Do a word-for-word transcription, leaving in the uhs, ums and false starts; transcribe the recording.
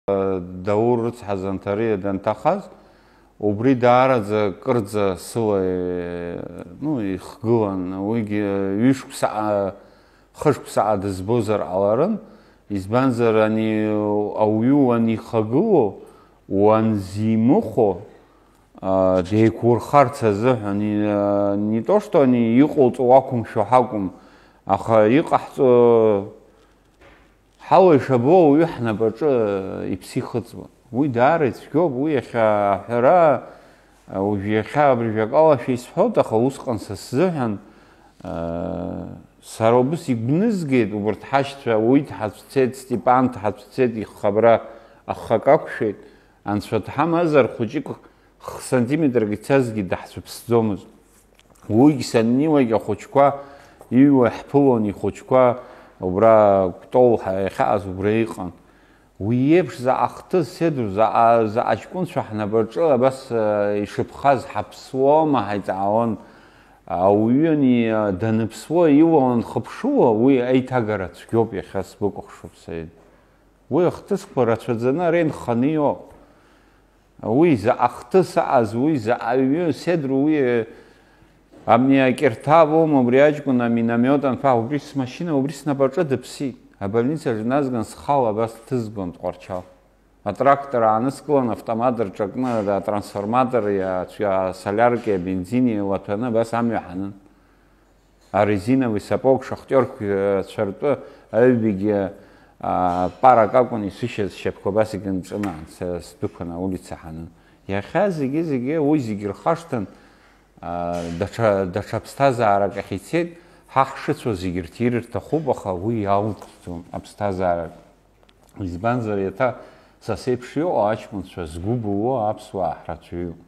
Даур рыцҳа Занҭариа данҭахаз, убри даараӡа кырӡа сыла, ну, ихгылан, уигьы ҩышықәса а-, хышықәсаҟа дызбозар ҟаларын, избанзар, ани ауаҩы уанихагыло, уанзимыхәо, а, деиқәурхарц азыҳәан, и-, а, не то, что ани иҟоуҵо уақәымшәо ҳакәым, аха иҟаҳҵо ҳауа ишабо ауаҩы ҳнапаҿы иԥсы ихыҵуан. Уи даара ицәгьоуп, уи иахьа аҳәара, уажә иахьа абыржәакала шәа исҳәоит, аха усҟан са сзыҳәан, сара убыс игәнызгеит, убарҭ ҳашьцәа, уи дҳацәцеит, Степан дҳацәцеит, иххабра аххак ақәшәеит, анцәа дҳамазар, хәыҷык х-сантиметрак ицазгьы даҳцәыԥсӡомызт. Уигь саннеилак ахәыҷқәа иҩуа иаҳԥылон, ихәыҷқәа убра Кәтол ҳа иахьаҟаз убра иҟан. Уи еиԥш заҟа хҭыс седу, заҟа, заҟа ҷкәынцәа ҳнапаҿы абас, э, ишыԥхаз ҳаԥсуома ҳаиҵаауан. Ауаҩы ани, э, даныԥсуа иуа уанхыԥшыло, уи аиҭагара цәгьоуп иахьа сбыкәыхшоуп, Саид. Уи ахҭысқәа рацәаӡаны ара инханы иоуп. Уи заҟа хҭыс аҟаз, уи заҟа ҩы, седру уи, э, абни акьырҭа авоума, убри аҷкәын аминомиот анфа, убри смашьына, убри снапаҿы дыԥсит. Абольницаҿ дназган схала абас дҭызгон Тҟәарчал. Атрактор ааныскылан, автомат рҿакны, атрансформатор, иа-, иа-, асолиарки абензини еилаҭәаны абас амҩа ҳанын. Арезиновый сапог шахтиорк, э, цәартәы аҩбагьы, а, парак акәын исышьаз, сшьапқәа абас икынҵәаны са сдәықәын аулица ҳанын. Иахьа зегьы-зегьы, уи зегьы рхашҭын, а, даҽа, даҽа ԥсҭазаарак ахь ицеит, ҳа ҳшыцәоу зегьы рҭир рҭахуп, аха уи иалҵӡом аԥсҭазаарак. Избанзар, еиҭа са сеиԥш иҟоу аҷкәынцәа згәы былуа аԥсуаа ҳрацәаҩуп.